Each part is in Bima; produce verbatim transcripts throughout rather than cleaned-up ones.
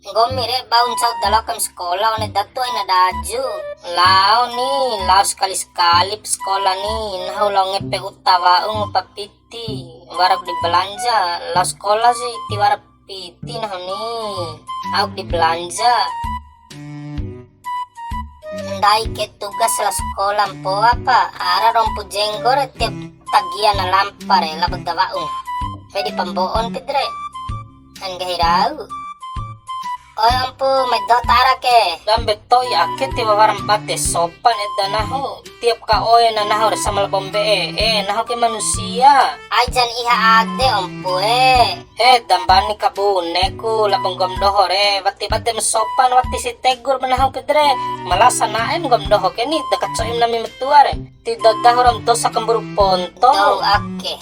Nggomi re bau ncau da lao kaim sekola, one datu aina daju. Lao ni, lao sekali-sekali pa sekola ni, nahu lao ngepe uta wa'u ngupa piti, wara di belanja, lao sekola si tiwara piti nahu ni, au di belanja. Ndai ke tugas la sekola mpoa pa, ara rompu jenggo re tiap tagia na lampa re labo da wa'u. Pedi pambo'on piti re. Nggahi rau. Oe ompu, mai doho ta ara ke. Dambe to'i ake tiwara ma bade sopan eda nahu. Tiap ka oe na nahu re sama labo mbe'e. Eh, nahu ke manusia. Ai jan iha ade ompu e. Eh, da mbani kabune ku labo nggom doho re, wati bade ma sopan, wati si tegur ba nahu pede re. Malasa na'e nggom doho ke ni, da kaco'im nami matua re. Ti dadahu ram dosa kamburu ponto. Tau ake.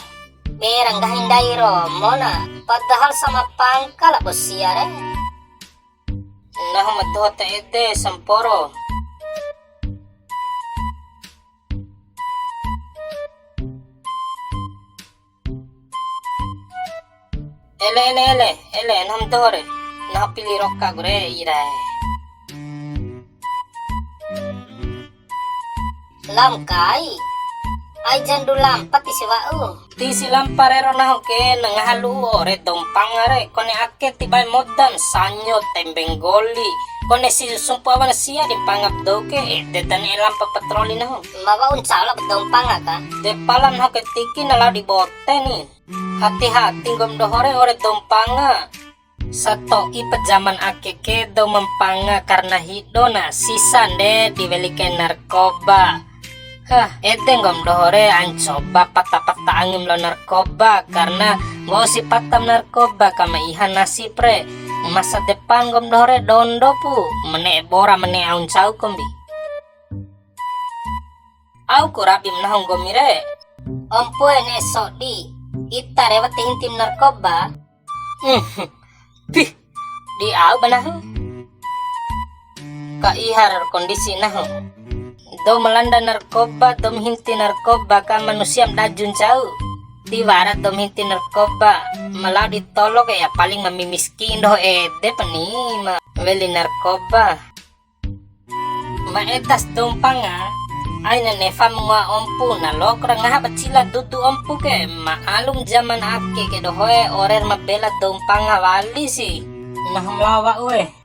Bera nggahi ndai romo na, padahal sama pangka labo sia re. Nahu ma doho ta ede samporo. Ele, ele, ele, ele, nahu ma doho re. Nahu pili roka ku re, irae. Lam kai. Ai jan du lampa ti si wa'u. Ti si lampa rero nahu ke, na ngaha lu'u ore dou mpanga re. Kone ake ti bae modan, sanyo, tembe nggoli. Kone si sumpu awa na sia di mpanga ba dou ke, ede ta ne'e lampa patroli nahu. Ma wa'u ncao labo dou mpanga ka? De pala nahu ke tiki na lao di bote ni. Hati-hati nggom doho re ore dou mpanga. Sato'i pa jaman ake ke dou ma mpanga karena hido na, sisa nde di weli kai narkoba. Hah, ede nggom doho re, ain coba pata-pata angim lao narkoba, karena wa'u si patam narkoba ka ma iha nasib re. Masa depan nggom doho re dondo pu, ma ne'e bora ma ne'e au ncau kombi. Au ku rabi ma nahu nggomi re. Ompu e ne'e sodi, ita re wati hintim narkoba. Hmm, pih, di au ba nahu. Ka iha ra kondisi nahu. Dou ma landa narkoba, dou ma hinti narkoba, ka manusia ma daju ncau. Tiwara dou ma hinti narkoba, ma lao di tolo ke ya paling ma mi miskin doho ede pani ma weli narkoba. Ma edas dou mpanga, aina nefa ma ngoa ompu, na loak ra ngaha ba cila dudu ompu ke, ma'alum jaman ake ke dohoe, ore ra ma bela dou mpanga wali si. Nahu ma lao wa'u e.